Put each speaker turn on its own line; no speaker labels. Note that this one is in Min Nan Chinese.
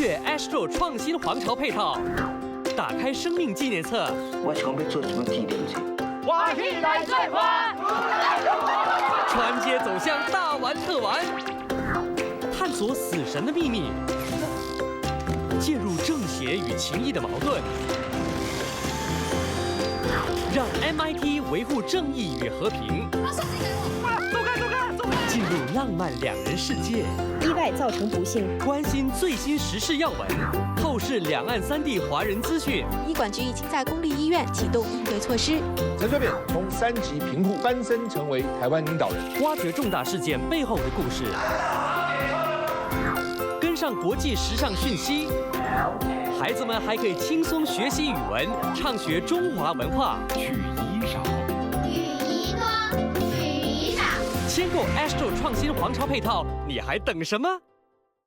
閱 Astro 創新皇朝配套，打開生命紀念冊。
我是講欲做什麼紀念冊？
歡喜來做伴，穿街走巷大玩特玩，探索死神的秘密，介入正邪與情義的矛盾，讓 MIT 維護正義與和平。走開走開走開！進入浪漫兩人世界，
意外造成不幸。
關心最新時事要聞，透視兩岸三地華人資訊。
醫管局已經在公立醫院啟動應對措施。
陳水扁從三級貧戶翻身成為台灣領導人，
挖掘重大事件背後的故事，跟上國際時尚訊息。孩子們還可以輕鬆學習語文，暢學中華文化。
取衣少，
雨衣多，雨衣少。
簽購 Astro 創新皇朝配套，你還等什麼？